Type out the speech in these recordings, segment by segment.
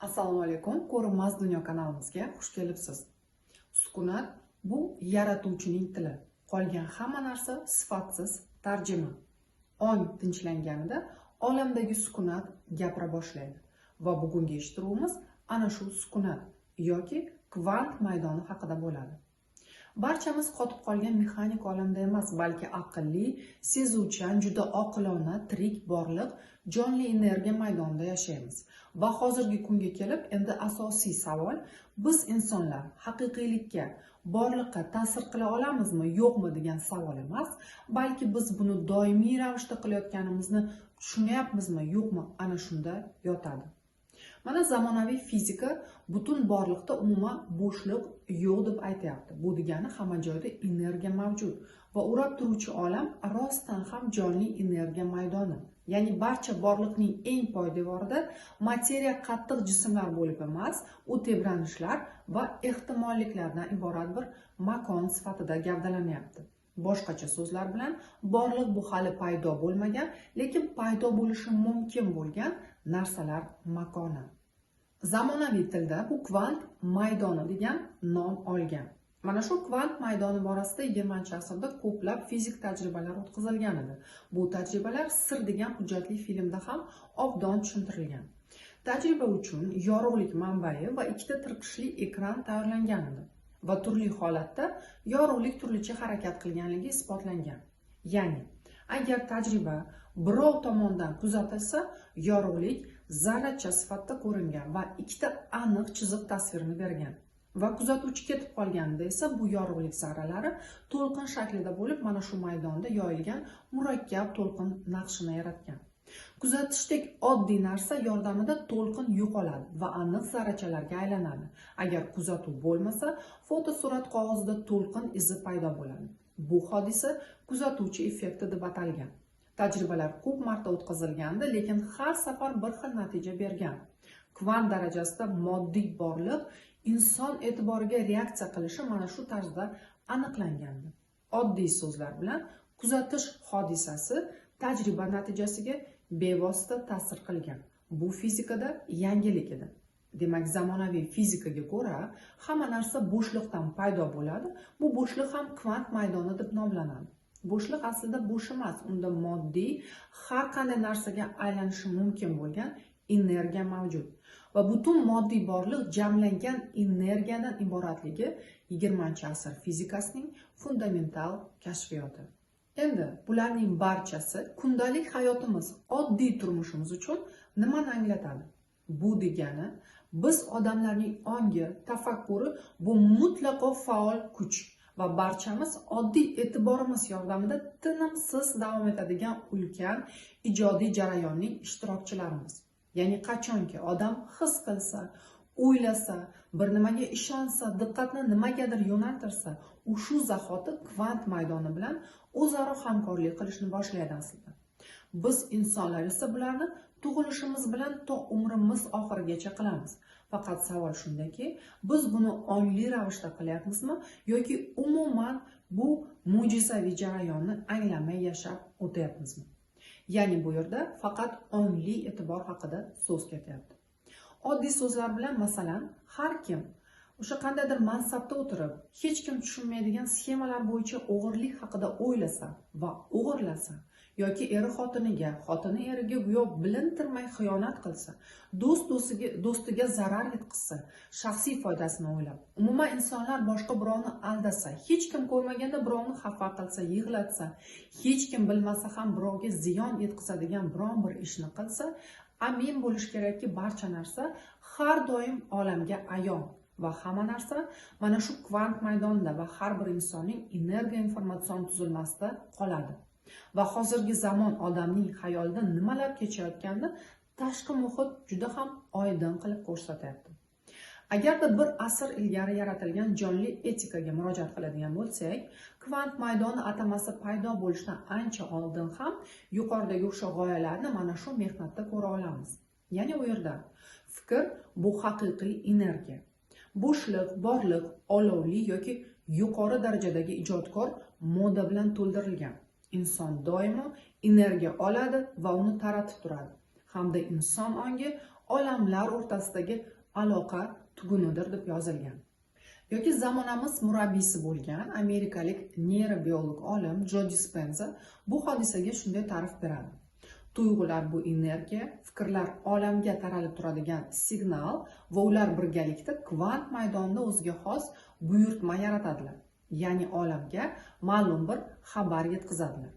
Assalomu alaykum, Ko'rinmas dunyo kanalimizga xush kelibsiz. Sukunat bu yaratuvchining tili. Qolgan hamma narsa sifatsiz tarjima. Ong tinchlanganida olamdagi sukunat gapira boshlaydi. Va bugungi eshittiruvimiz ana shu sukunat yoki kvant maydoni haqida bo'ladi. Barchamiz qotib qolgan mexanik olamda emas, balki aqlli, sezuvchan, juda oqilona, tirik borliq, jonli energiya maydonida yashaymiz. Va hozirgi kunga kelib endi asosiy savol: biz insonlar haqiqiylikka, borliqqa ta'sir qila olamizmi, yo'qmi degan savol emas, balki biz buni doimiy ravishda qilayotganimizni tushunyapmizmi, yo'qmi, ana shunda yotadi. Mana zamonaviy fizika butun borliqda umuman bo'shliq yo'q deb aytyapti. Bu degani hamma joyda energiya mavjud va o'rab turuvchi olam rostdan ham jonli energiya maydoni. Ya'ni barcha borliqning eng poydevorida materiya qattiq jismlar bo'lib emas, u tebranishlar va ehtimolliklardan iborat bir makon sifatida gavdalanyapti. Boshqacha so'zlar bilan, borliq bu hali paydo bo'lmagan, lekin paydo bo'lishi mumkin bo'lgan narsalar makoni. Zamonaviy tilda bu kvant maydoni degan nom olgan. Mana shu kvant maydoni borasida 20-asrda ko'plab fizik tajribalar o'tkazilgan edi. Bu tajribalar Sir degan hujjatli filmda ham obdon tushuntirilgan. Tajriba uchun yorug'lik manbai va ikkita tirqishli ekran tayyorlangan edi va turli holatda yorug'lik turlicha harakat qilganligi isbotlangan. Ya'ni agar tajriba birov tomonidan kuzatilsa, yorug'lik zarracha sifatida ko'ringan va ikkita aniq chiziq tasvirini bergan. Va kuzatuvchi ketib qolganida esa bu yorug'lik zarralari to'lqin shaklida bo'lib, mana shu maydonda yoyilgan murakkab to'lqin naqshini yaratgan. Kuzatishdek oddiy narsa yordamida to'lqin yo'qoladi va aniq zarrachalarga aylanadi. Agar kuzatuv bo'lmasa, fotosurat qog'ozida to'lqin izi paydo bo'ladi. Bu hodisa kuzatuvchi effekti deb atalgan. Tajribalar ko'p marta o'tkazilgandi, lekin har safar bir xil natija bergan. Kvant darajasida moddiy borliq inson e'tiboriga reaksiya qilishi mana shu tarzda aniqlangandi. Oddiy so'zlar bilan, kuzatish hodisasi tajriba natijasiga bevosita ta'sir qilgan. Bu fizikada yangilik edi. Demak, zamonaviy fizikaga ko'ra hamma narsa bo'shliqdan paydo bo'ladi. Bu bo'shliq ham kvant maydoni deb nomlanadi. Bo'shliq aslida bo'sh emas, unda moddiy har qanday narsaga aylanishi mumkin bo'lgan energiya mavjud. Va butun moddiy borliq jamlangan energiyadan iboratligi 20-asr fizikasining fundamental kashfiyoti. Endi bularning barchasi kundalik hayotimiz, oddiy turmushimiz uchun nimani anglatadi? Bu degani biz odamlarning ongi, tafakkuri bu mutlaqo faol kuch va barchamiz oddiy e'tiborimiz yordamida tinimsiz davom etadigan ulkan ijodiy jarayonning ishtirokchilarimiz. Ya'ni qachonki odam his qilsa, o'ylasa, bir nimaga ishonsa, diqqatni nimagadir yo'naltirsa, u shu zahoti kvant maydoni bilan o'zaro hamkorlik qilishni boshlaydi aslida. Biz insonlar esa bularni tug'ilishimiz bilan to umrimiz oxirigacha qilamiz. Faqat savol shundaki, biz buni ongli ravishda qilyapmizmi yoki umuman bu mo'jizaviy jarayonni anglamay yashab o'tyapmizmi? Ya'ni bu yerda faqat ongli e'tibor haqida so'z ketyapti. Oddiy so'zlar bilan, masalan, har kim o'sha qandaydir mansabda o'tirib, hech kim tushunmaydigan sxemalar bo'yicha o'g'irlik haqida o'ylasa va o'g'irlasa, yoki eri xotiniga, xotini eriga go'yo bilintirmay xiyonat qilsa, do'st do'stiga zarar yetkazsa, shaxsiy foydasini o'ylab, umuman insonlar boshqa birovni aldasa, hech kim ko'rmaganda birovni xafa qilsa, yig'latsa, hech kim bilmasa ham birovga ziyon yetkazadigan biron bir ishni qilsa, amin bo'lish kerakki, barcha narsa har doim olamga ayon va hamma narsa mana shu kvant maydonida va har bir insonning energiya informatsion tuzilmasida qoladi. Va hozirgi zamon odamning xayolida nimalar kechayotganini tashqi muhit juda ham oydin qilib ko'rsatyapti. Agarda bir asr ilgari yaratilgan jonli etikaga murojaat qiladigan bo'lsak, kvant maydoni atamasi paydo bo'lishidan ancha oldin ham yuqoridagi o'sha g'oyalarni mana shu mehnatda ko'ra olamiz. Ya'ni u yerda fikr bu haqiqiy energiya. Bo'shliq, borliq, olovli yoki yuqori darajadagi ijodkor modda bilan to'ldirilgan. Inson doimo energiya oladi va uni taratib turadi. Hamda inson ongi olamlar o'rtasidagi aloqa tugunidir deb yozilgan. Yoki zamonamiz murabbiysi bo'lgan amerikalik neyrobiolog olim Jo Dispenza bu hodisaga shunday ta'rif beradi. Tuyg'ular bu energiya, fikrlar olamga taralib turadigan signal va ular birgalikda kvant maydonida o'ziga xos buyurtma yaratadilar. Ya'ni olamga ma'lum bir xabar yetkazadilar.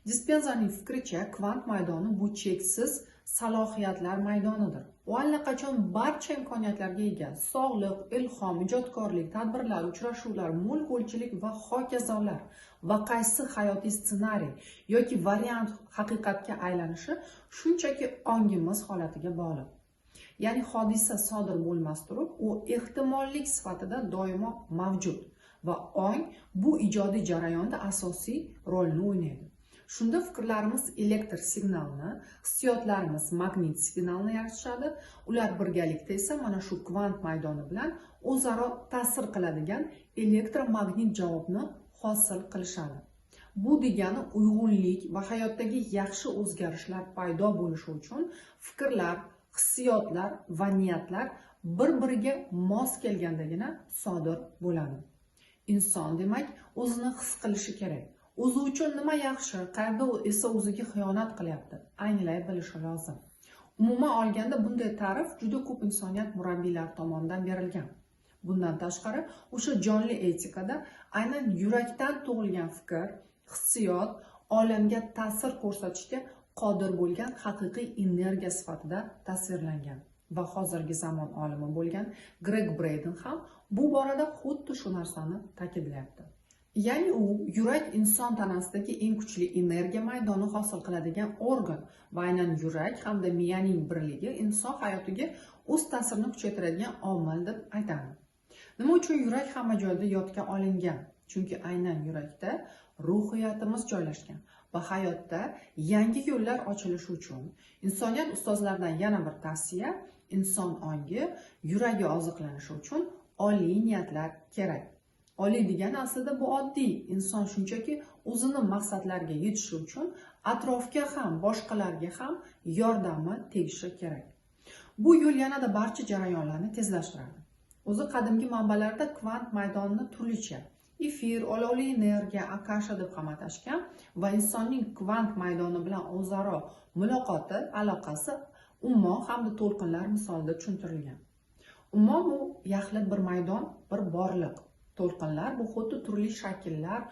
Dispenzaning fikricha, kvant maydoni bu cheksiz salohiyatlar maydonidir. U allaqachon barcha imkoniyatlarga ega: sog'liq, ilhom, ijodkorlik, tadbirlar, uchrashuvlar, mo'l-ko'lchilik va hokazolar. Va qaysi hayotiy ssenariy yoki variant haqiqatga aylanishi shunchaki ongimiz holatiga bog'liq. Ya'ni hodisa sodir bo'lmas turib, u ehtimollik sifatida doimo mavjud va ong bu ijodiy jarayonda asosiy rolni o'ynaydi. Shunda fikrlarimiz elektr signalni, hissiyotlarimiz magnit signalni yaratishadi. Ular birgalikda esa mana shu kvant maydoni bilan o'zaro ta'sir qiladigan elektromagnit javobni hosil qilishadi. Bu degani uyg'unlik va hayotdagi yaxshi o'zgarishlar paydo bo'lishi uchun fikrlar, hissiyotlar va niyatlar bir-biriga mos kelgandagina sodir bo'ladi. Inson demak o'zini his qilishi kerak. O'zi uchun nima yaxshi, qayerda esa o'ziga xiyonat qilyapti, anglay bilishi lozim. Umuman olganda bunday ta'rif juda ko'p insoniyat murabbiylari tomonidan berilgan. Bundan tashqari, o'sha jonli etikada aynan yurakdan tug'ilgan fikr, hissiyot olamga ta'sir ko'rsatishga qodir bo'lgan haqiqiy energiya sifatida tasvirlangan. Va hozirgi zamon olimi bo'lgan Greg Brayden ham bu borada xuddi shu narsani ta'kidlayapti. Ya'ni u yurak inson tanasidagi eng kuchli energiya maydoni hosil qiladigan organ va aynan yurak hamda miyaning birligi inson hayotiga o'z ta'sirini kuchaytiradigan omil deb aytadi. Nima uchun yurak hamma joyda yodga olingan? Chunki aynan yurakda ruhiyatimiz joylashgan va hayotda yangi yo'llar ochilishi uchun insoniyat ustozlaridan yana bir tavsiya: inson ongi yuragi oziqlanishi uchun oliy niyatlar kerak. Oliy degani aslida bu oddiy. Inson shunchaki o'zini maqsadlariga yetishi uchun atrofga ham, boshqalarga ham yordami tegishi kerak. Bu yo'l yanada barcha jarayonlarni tezlashtiradi. O'zi qadimgi manbalarda kvant maydonini turlicha efir, olovli energiya, akasha deb ham atashgan va insonning kvant maydoni bilan o'zaro muloqoti, aloqasi ummon hamda to'lqinlar misolida tushuntirilgan. Ummon bu yaxlit bir maydon, bir borliq. To'lqinlar bu xuddi turli shakllar,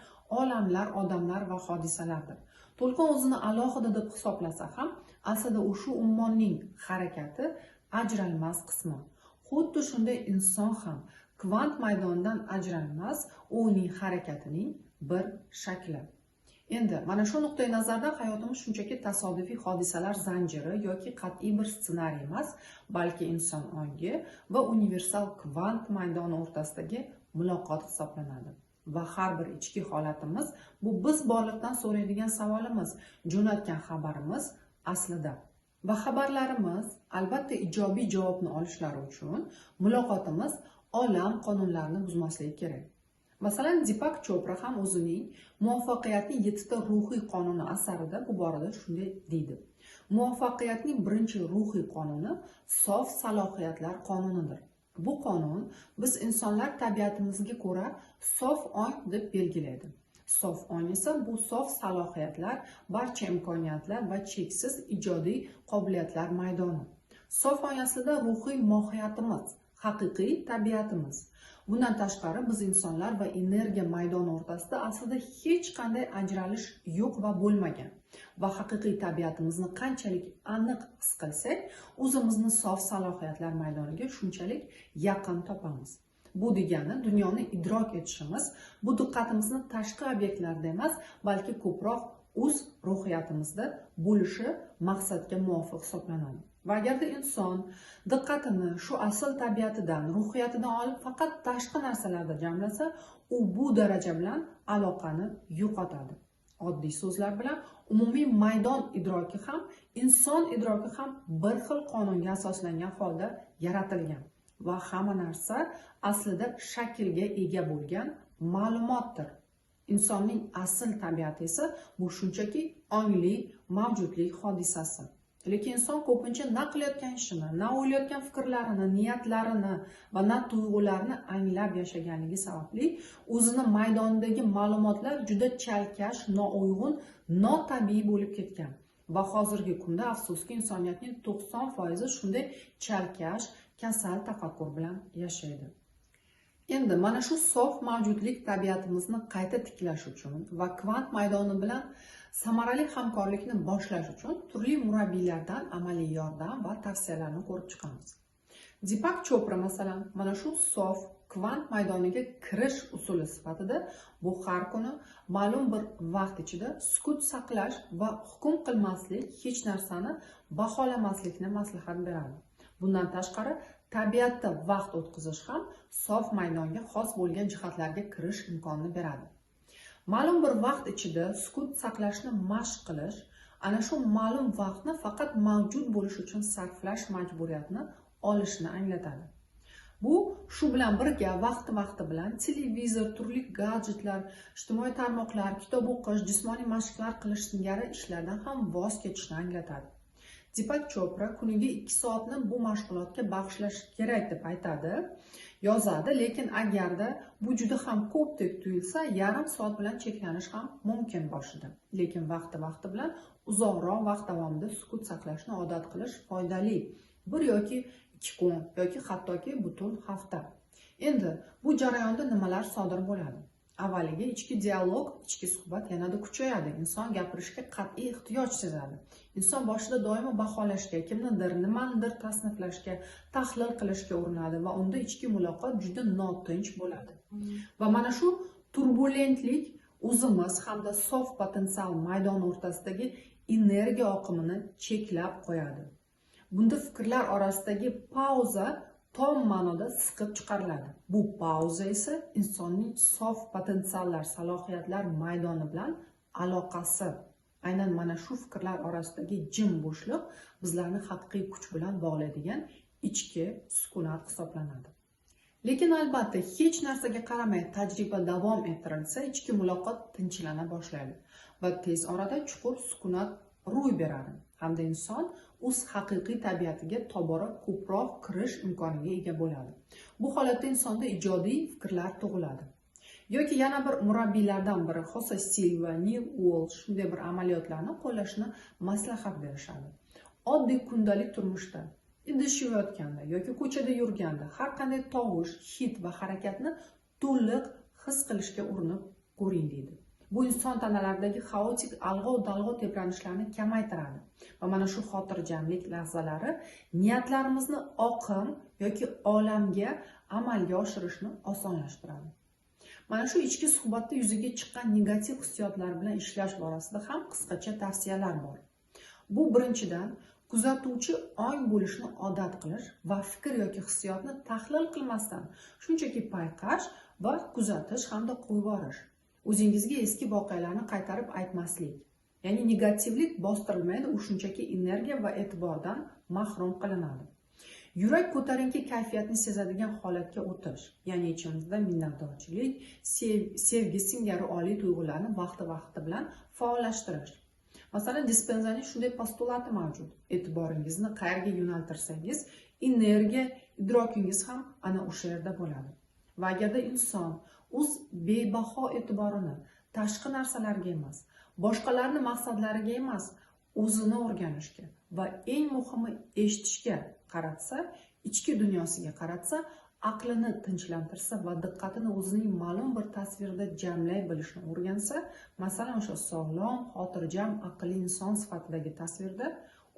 olamlar, odamlar va hodisalardir. To'lqin o'zini alohida deb hisoblasa ham, aslida u shu ummonning harakati ajralmas qismi. Xuddi shunday inson ham kvant maydonidan ajralmas, u uning harakatining bir shakli. Endi mana shu nuqtai nazardan hayotimiz shunchaki tasodifiy hodisalar zanjiri yoki qat'iy bir ssenariy emas, balki inson ongi va universal kvant maydoni o'rtasidagi muloqot hisoblanadi. Va har bir ichki holatimiz bu biz borliqdan so'raydigan savolimiz, jo'natgan xabarimiz aslida. Va xabarlarimiz albatta ijobiy javobni olishlari uchun muloqotimiz olam qonunlarini buzmasligi kerak. Masalan, Deepak Chopra ham o'zining Muvaffaqiyatning 7 ta ruhiy qonuni asarida bu borada shunday deydi. Muvaffaqiyatning birinchi ruhiy qonuni sof salohiyatlar qonunidir. Bu qonun biz insonlar tabiatimizga ko'ra sof ong deb belgilaydi. Sof ong esa bu sof salohiyatlar, barcha imkoniyatlar va cheksiz ijodiy qobiliyatlar maydoni. Sof ong aslida ruhiy mohiyatimiz, haqiqiy tabiatimiz. Bundan tashqari biz insonlar va energiya maydoni o'rtasida aslida hech qanday ajralish yo'q va bo'lmagan. Va haqiqiy tabiatimizni qanchalik aniq his qilsak, o'zimizni sof salohiyatlar maydoniga shunchalik yaqin topamiz. Bu degani dunyoni idrok etishimiz, bu diqqatimizni tashqi obyektlarda emas, balki ko'proq o'z ruhiyatimizda bo'lishi maqsadga muvofiq hisoblanadi. Va agarda inson diqqatini shu asl tabiatidan, ruhiyatidan olib faqat tashqi narsalarda jamlasa, u bu daraja bilan aloqani yo'qotadi. Oddiy so'zlar bilan umumiy maydon idroki ham, inson idroki ham bir xil qonunga asoslangan holda yaratilgan va hamma narsa aslida shaklga ega bo'lgan ma'lumotdir. Insonning asl tabiati esa bu shunchaki ongli mavjudlik hodisasi. Lekin inson ko'pincha na qilayotgan ishini, na o'ylayotgan fikrlarini, niyatlarini va na tuyg'ularini anglab yashaganligi sababli o'zini maydonidagi ma'lumotlar juda chalkash, noo'yg'un, notabiiy bo'lib ketgan. Va hozirgi kunda afsuski insoniyatning 90% shunday chalkash, kasal tafakkur bilan yashaydi. Endi mana shu sof mavjudlik tabiatimizni qayta tiklash uchun va kvant maydoni bilan samarali hamkorlikni boshlash uchun turli murabbiylardan amaliy yordam va tavsiyalarni ko'rib chiqamiz. Dipak Chopra masalan, mana shu sof kvant maydoniga kirish usuli sifatida bu har kuni ma'lum bir vaqt ichida sukut saqlash va hukm qilmaslik, hech narsani baholamaslikni maslahat beradi. Bundan tashqari, tabiatda vaqt o'tkazish ham sof maydonga xos bo'lgan jihatlarga kirish imkonini beradi. Ma'lum bir vaqt ichida sukut saqlashni mashq qilish, ana shu ma'lum vaqtni faqat mavjud bo'lish uchun sarflash majburiyatini olishni anglatadi. Bu shu bilan birga vaqti-vaqti bilan televizor, turli gadjetlar, ijtimoiy tarmoqlar, kitob o'qish, jismoniy mashqlar qilish singari ishlardan ham voz kechishni anglatadi. Dipak Chopra kuniga 2 soatni bu mashg'ulotga bag'ishlash kerak deb aytadi, yozadi, lekin agarda bu juda ham ko'pdek tuyulsa, yarim soat bilan cheklanish ham mumkin boshida. Lekin vaqti-vaqti bilan uzoqroq vaqt davomida sukut saqlashni odat qilish foydali. 1 yoki 2 kun yoki hattoki butun hafta. Endi bu jarayonda nimalar sodir bo'ladi? Avvaliga ichki dialog, ichki suhbat yanada kuchayadi. Inson gapirishga qat'iy ehtiyoj sezadi. Inson boshida doimo baholashga, kimnidir, nimanidir tasniflashga, tahlil qilishga urinadi va unda ichki muloqot juda notinch bo'ladi. Va mana shu turbulentlik o'zimiz hamda sof potensial maydon o'rtasidagi energiya oqimini cheklab qo'yadi. Bunda fikrlar orasidagi pauza tom ma'noda siqib chiqariladi. Bu pauza esa insonning sof potensiallar, salohiyatlar maydoni bilan aloqasi. Aynan mana shu fikrlar orasidagi jim bo'shliq bizlarni haqiqiy kuch bilan bog'laydigan ichki sukunat hisoblanadi. Lekin albatta hech narsaga qaramay tajriba davom ettirilsa, ichki muloqot tinchlana boshlaydi va tez orada chuqur sukunat ro'y beradi hamda inson o'z haqiqiy tabiatiga tobora ko'proq kirish imkoniga ega bo'ladi. Bu holatda insonda ijodiy fikrlar tug'iladi. Yoki yana bir murabbiylardan biri Xose Silva, Neil Walsh shunday bir amaliyotlarni qo'llashni maslahat berishadi. Oddiy kundalik turmushda, idish yuvayotganda yoki ko'chada yurganda har qanday tovush, hid va harakatni to'liq his qilishga urinib ko'ring deydi. Bu inson tanalaridagi xaotik alg'ov-dalg'ov tebranishlarni kamaytiradi va mana shu xotirjamlik lahzalari niyatlarimizni oqim yoki olamga amalga oshirishni osonlashtiradi. Mana shu ichki suhbatda yuzaga chiqqan negativ hissiyotlar bilan ishlash borasida ham qisqacha tavsiyalar bor. Bu birinchidan, kuzatuvchi ong bo'lishni odat qilish va fikr yoki hissiyotni tahlil qilmasdan shunchaki payqash va kuzatish hamda qo'yib yuborish. O'zingizga eski voqealarni qaytarib aytmaslik. Ya'ni negativlik bostirilmaydi, u shunchaki energiya va e'tibordan mahrum qilinadi. Yurak ko'tarinki kayfiyatni sezadigan holatga o'tish, ya'ni ichimizda minnatdorchilik, sevgi singari oliy tuyg'ularni vaqti-vaqti bilan faollashtirish. Masalan, Dispenzaning shunday postulati mavjud. E'tiboringizni qayerga yo'naltirsangiz, energiya idrokingiz ham ana o'sha yerda bo'ladi. Va agarda inson o'z bebaho e'tiborini tashqi narsalarga emas, boshqalarning maqsadlariga emas, o'zini o'rganishga va eng muhimi eshitishga qaratsa, ichki dunyosiga qaratsa, aqlini tinchlantirsa va diqqatini o'zining ma'lum bir tasvirda jamlay bilishni o'rgansa, masalan, o'sha sog'lom, xotirjam, aqlli inson sifatidagi tasvirda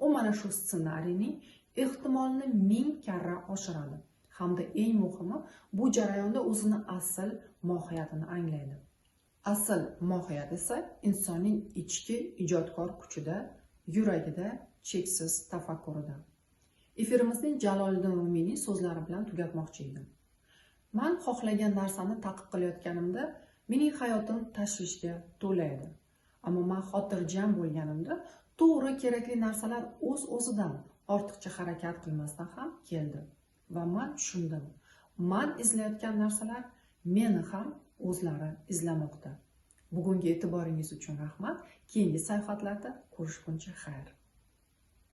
u mana shu ssenariyning ehtimolini 1000 karra oshiradi. Hamda eng muhimi, bu jarayonda o'zini asl mohiyatini anglaydi. Asl mohiyat esa insonning ichki ijodkor kuchida, yuragida, cheksiz tafakkurida. Efirimizning Jaloliddin Rumiyning so'zlari bilan tugatmoqchi edim. Men xohlagan narsani ta'qib qilayotganimda mening hayotim tashvishga to'la edi. Ammo men xotirjam bo'lganimda to'g'ri kerakli narsalar o'z-o'zidan ortiqcha harakat qilmasdan ham keldi. Va men tushundim. Men izlayotgan narsalar meni ham o'zlari izlamoqda. Bugungi e'tiboringiz uchun rahmat. Keyingi sayohatlarda ko'rishguncha xayr.